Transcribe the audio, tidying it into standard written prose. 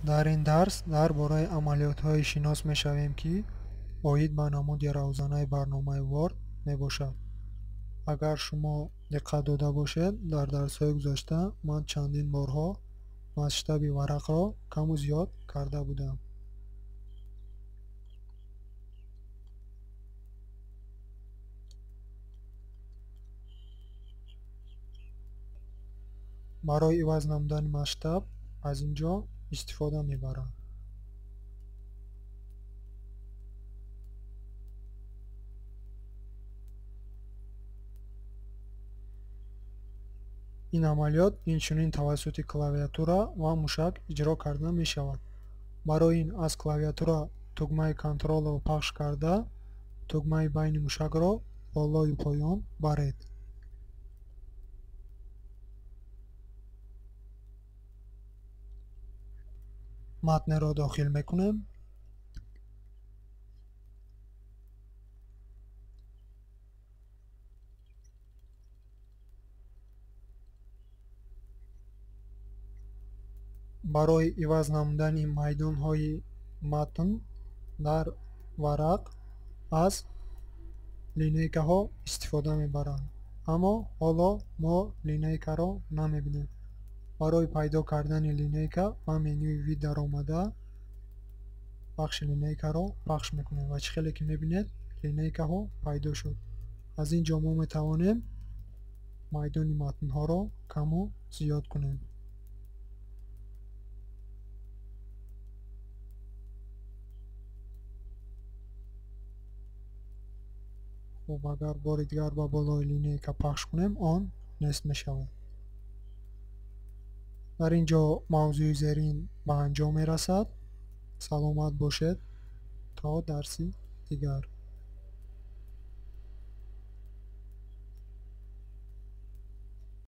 Дар ин дарс дар бораи амалиётҳое шинос мешавем, ки оид ба намуди равзанаи барномаи Word мебошад. Агар шумо диққат дода бошед, дар дарсҳои гузашта ман чандин борҳо масштаби варақро каму зиёд карда будам. Барои иваз намудани масштаб аз ин ҷо истифода мебарам. Ин амалиёт инчунин тавассути клавиатура ва мушак иҷро карда мешавад. Барои ин аз клавиатура тугмаи контролро пахш карда, тугмаи байни мушакро болою поён баред. Матнеро дохил мекунем. Барои иваз намудани майдонҳои матн дар варақ аз линейкаҳо истифода мебаранд, аммо ҳоло мо линейкаро намебинем. Барои пайдо кардани линейка ба менюи вид даромада бахши линейкаро пахш мекунем ва чӣ хеле ки мебинед, линейкаҳо пайдо шуд. Аз ин ҷо мо метавонем майдони матнҳоро каму зиёд кунем. Хуб, агар бори дигар ба болои линейка пахш кунем, он нест мешавад. Дар ин ҷо мавзӯи зерин ба анҷом мерасад. Саломат бошед то дарси дигар.